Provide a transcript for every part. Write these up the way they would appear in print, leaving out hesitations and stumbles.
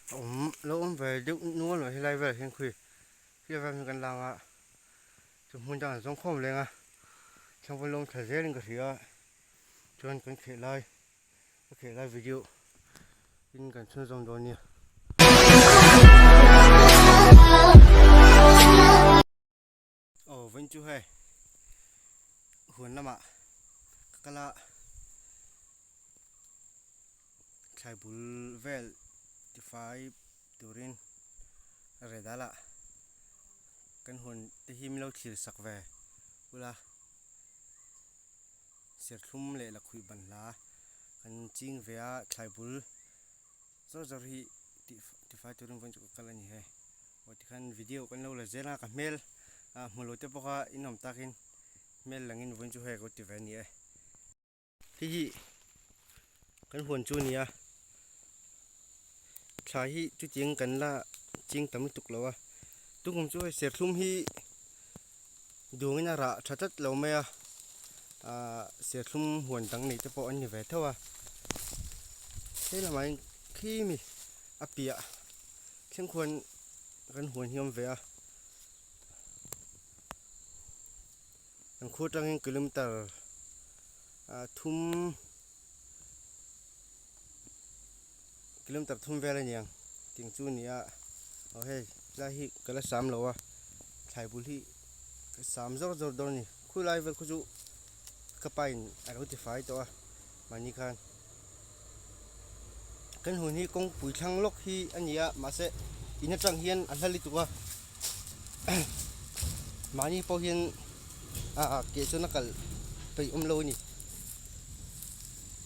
A awm lo awm ve deuh nual mai helai velah hian khui khi vel hi kan lang a chu hmun dangah an zawng khawm leng a thlangvawn lawm thla zelin ka hria a chuan kan kheh lai ka kheh lai video in kan chhunzawm dawn nia. Aw vawiin chu hei huan lamah ka kal a thlai bul vel tifai turin red ah lah kan huan te hi min lo thlir sak ve ula serthlum leh lakhuih ban hla kan ching ve a thlai bul zawr zawr hi tifai turin vawiin chu ka kal a ni hei. Aw tikhan video kan lo la zel a ka hmel ah hmu lo te bawk a in awm takin hmel langin vawiin chu hei ka ti ve a ni e. Hei hi kan huan chu a ni a thla hi chutiang kan la ching tam lutuk lo a tukum chu hei serthlum hi duangin a rah tha tlat lo mai a ah serthlum huan dang nei te pawh an ni ve tho a hei lamah hian khi mi a piah. Thleng khuan kan huan hi a awm ve a, kan khur atangin kilometer thum kilometer thum vel a ni ang tih chu a ni a aw hei lai hi ka la sam lo a thlai bul hi ka sam zawr zawr dawn a ni khulai vel khu chu ka pa in a lo ti fai tawh a mahni khan. Kan hun hi kawngpui thlang lawk hi a ni a mahse in atang hian a hla lutuk a mahni pawh hian ah keh chuan a kal peih awm lo a ni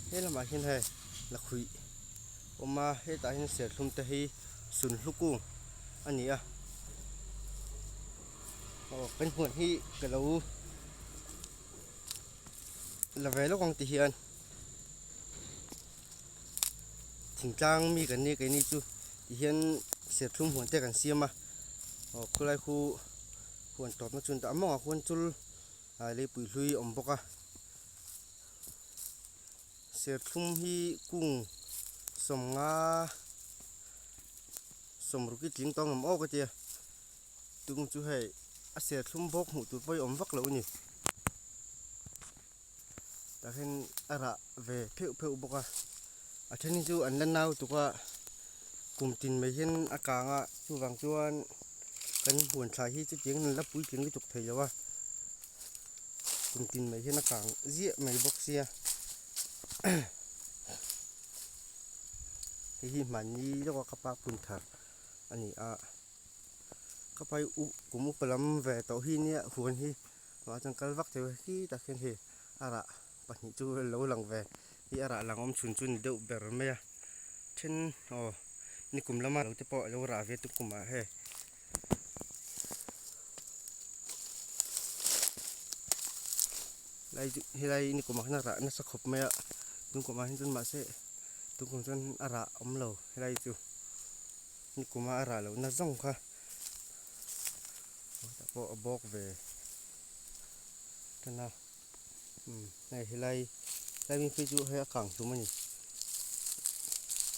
he lamah hian hei lakhuih awm a hetah hian serthlum te hi sunhlu kung a ni a aw kan huan hi ka lo la ve lawk ang ti hian. Thingtlang mi kan nia keini chu tihian serthlum huan te kan siam a aw khulai khu huan tawpna chu an dah a mawngah khuan chul ah leipui hlui a awm bawk a serthlum hi kung sawmnga sawmruk hi tling tawng awm awk a tia tung chu hei a serthlum bawk hmuh tur pawh hi awm vak lo a ni. Tah hian a rah ve pheuh pheuh bawk a a then hi chu an la nau tuk a kum tin mai hian a kang a chuvang chuan kan huan thlai hi chutiang in an la puitling lutuk thei lo a kum tin mai hian a kang ziah mai bawk sia hei hi hmanni lawka ka pa phun thar a ni a ka pa hi u kum upa lam ve tawh hi nia huan hi. Mah chuan kal vak thei khi tak hian hei a rah pahnih chu lo lang ve hi a rah lang awm chhun chu ni deuh ber mai a then aw nikum lama lo te pawh a lo rah ve tuk kumah hei lai chu helai nikumah hian a rah nasa khawp mai a tun kumah hian chuan mahse tun kum chuan a rah awm lo helai chu nikuma a rah loh na zawng kha. Tah pawh a bawk ve tan a umm hei helai helai mi phei chu hei a kang hlum a ni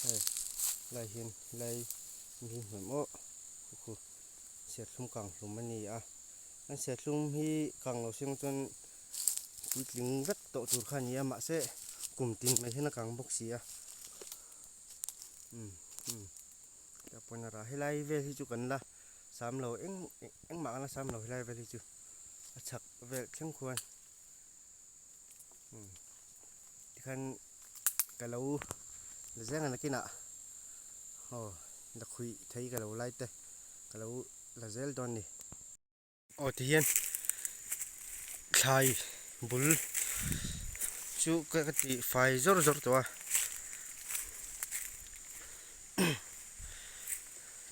hei helai hian helai mi hi hmuh em aw khu serthlum kang hlum a ni a an serthlum hi kang lo seng chuan puitling vek tawh tur kha a ni a mahse kum tin mai hian a kang bawk si a umm umm tah pawn a rah helai vel hi chu kan la. Sam lo eng engmah ang la sam lo helai vel hi chu a chhak vel thleng khuan umm tikhan ka lo la zeng a nakinah aw lakhuih thei ka lo lai te ka lo la zel dawn a ni. Aw tihian thlai bul chu ka ti fai zawr zawr tawh a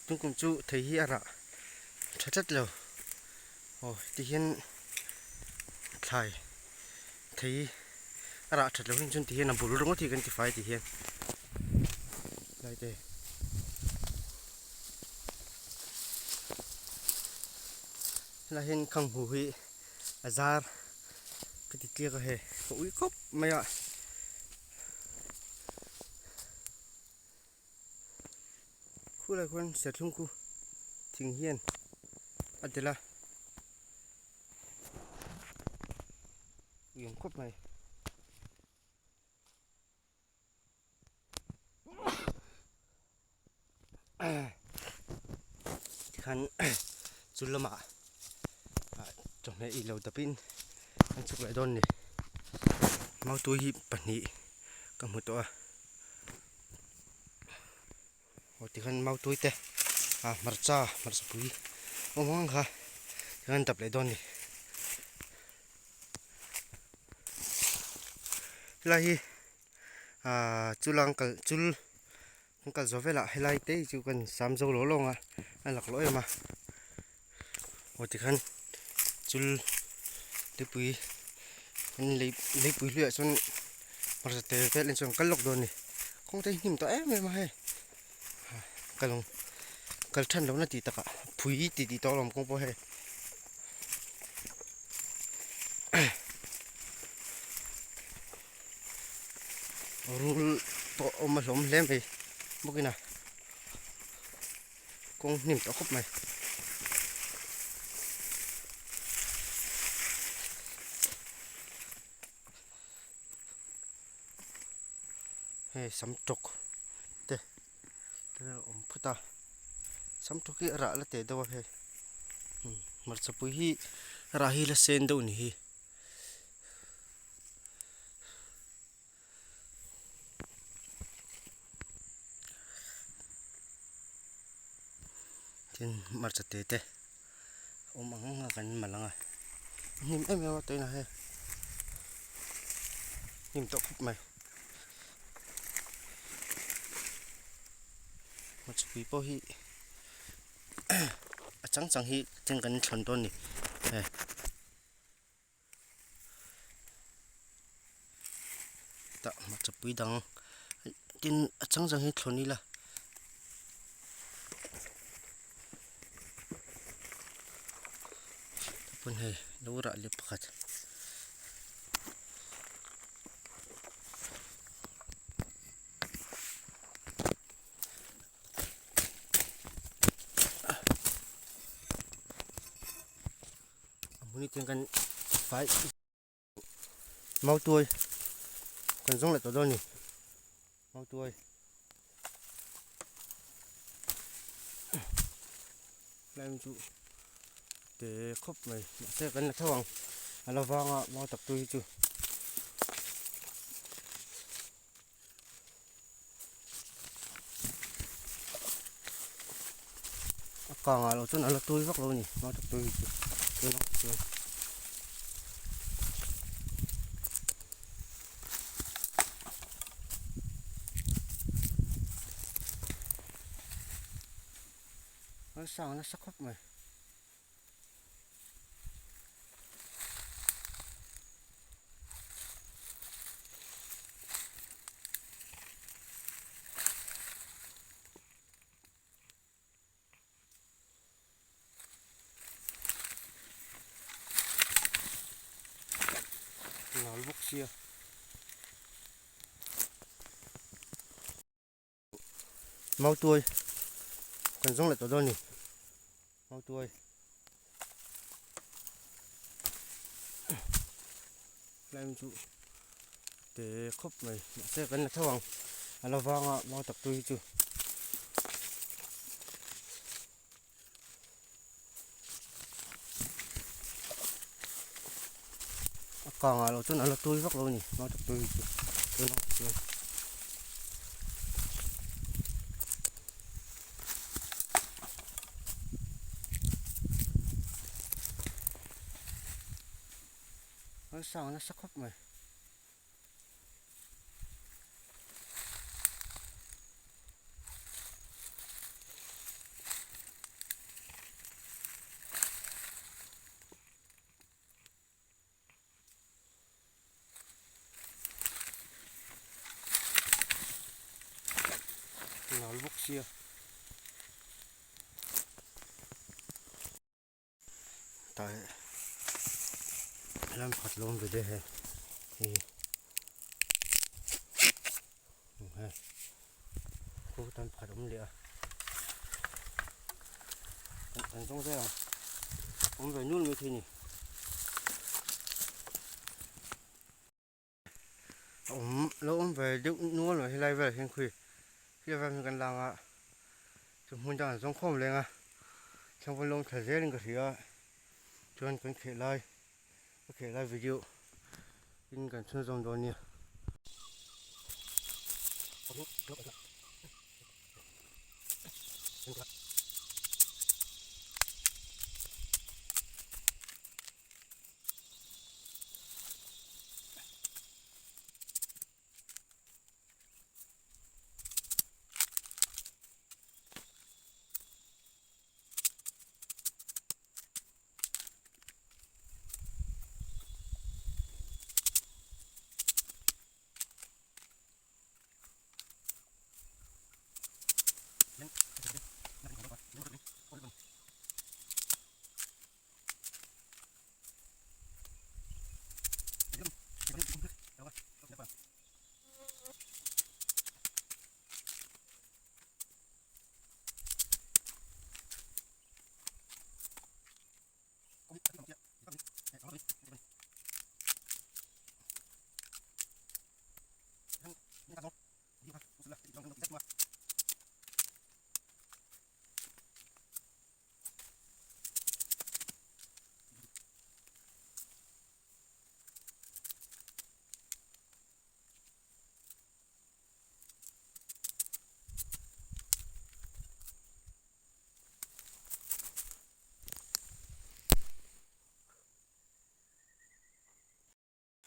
tun kum chu thei hi a rah tha tlat lo aw tihian thlai thei a rah that loh hin chuan tihian a bul ringawt hi kan ti fai tihian lai te. Helai hian khanghu hi a zar ka ti tliak a hei ka ui khawp mai a Khulai khuan serthlum khu thing hian a delh a uiawm khawp mai. Tikhan chu lamah chawhmeh ilo dapin an chhuk leh dawn a ni. Mautui hi pahnih ka hmu tawh a. Aw tikhan mautui te ah hmarcha hmarcha pui awm ang kha tikhan dap leh dawn a ni. Helai hi ah chulang kal chul kan kal zawh velah helai te hi chu kan sam zo lo lawng a a laklawh em a aw tikhan chul lipui an lei leipui hluiah chuan hmarcha te vel en chuan kal lawk dawn a ni kawng te hi hnim tawh em em a hei kal ang kal than lohna tih takah phui tih tih tawh alawm kawng pawh hei. Rul pawh a awm a hlawm hle mai bawkin a kawng hnim tawh khawp mai. Hei sam tawk te te a awm phut a sam tawk hi a rah la teh deuh a hei hmarcha pui hi a rah hi la sen deuh a ni hi. Tin hmarcha te te awm ang ang a kan mal ang a hnim em em a tuiah hei hnim tawh khawp mai hmarcha pui pawh hi a chang chang hi tin kan thlawn dawn a ni hei. Tah hmarcha pui dang tin a chang chang hi thlawn ila pawn hei lo rah leh pakhat. A hmun hi chuan kan fai mautuai kan zawng leh tawh dawn a ni mautuai tlai chu te khawp mai mahse kan la tho ang a la vang a mau tak tui hi chu. A kangah loh chuan a la tui vak lo a ni mau tak tui hi chu tunah chuan. A sang nasa khawp mai. Nal bawk sia. Mautuai kan zawng leh tawh dawn a ni mautuai tlai chu te khawp mai mahse kan la tho ang a la vang a mau tak tui hi chu. A kangah loh chuan a la tui vak lo a ni mau tak tui hi chu tunah chuan. A sang nasa khawp mai. Nal bawk sia. Tah lam khat lawm ve de hei hei hei khu tan pakhat awm leh a. Kan zawng zel ang. Awm ve nul mai thei ni. A awm lo awm ve deuh nual mai helai velah hian khui khi vel hian kan lang a chu hmun dangah an zawng khawm leng a thlangvawn lawm thla zelin ka hria a chuan kan kheh lai ka kheh lai video in kan chhunzawm dawn nia.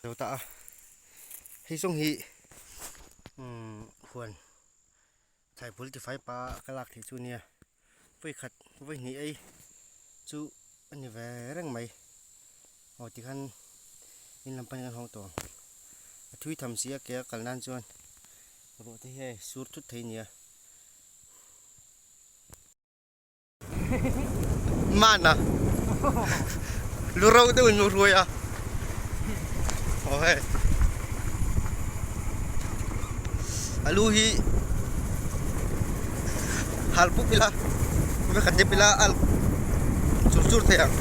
Zo ta a hei zawng hi umm huan thlai bul tifai pa ka lak theih chu nia vawikhat vawihnih ei chu a ni ve reng mai aw tikhan in lam panin kan hawng tawh ang a thui tham si a ke a kal nan chuan ruah te hi hei sur thut thei a nia. Mana lu ro deuh in mu hruai a aw hei a lu hi hal pup ila vekhat dep ila al chur chur thei ang.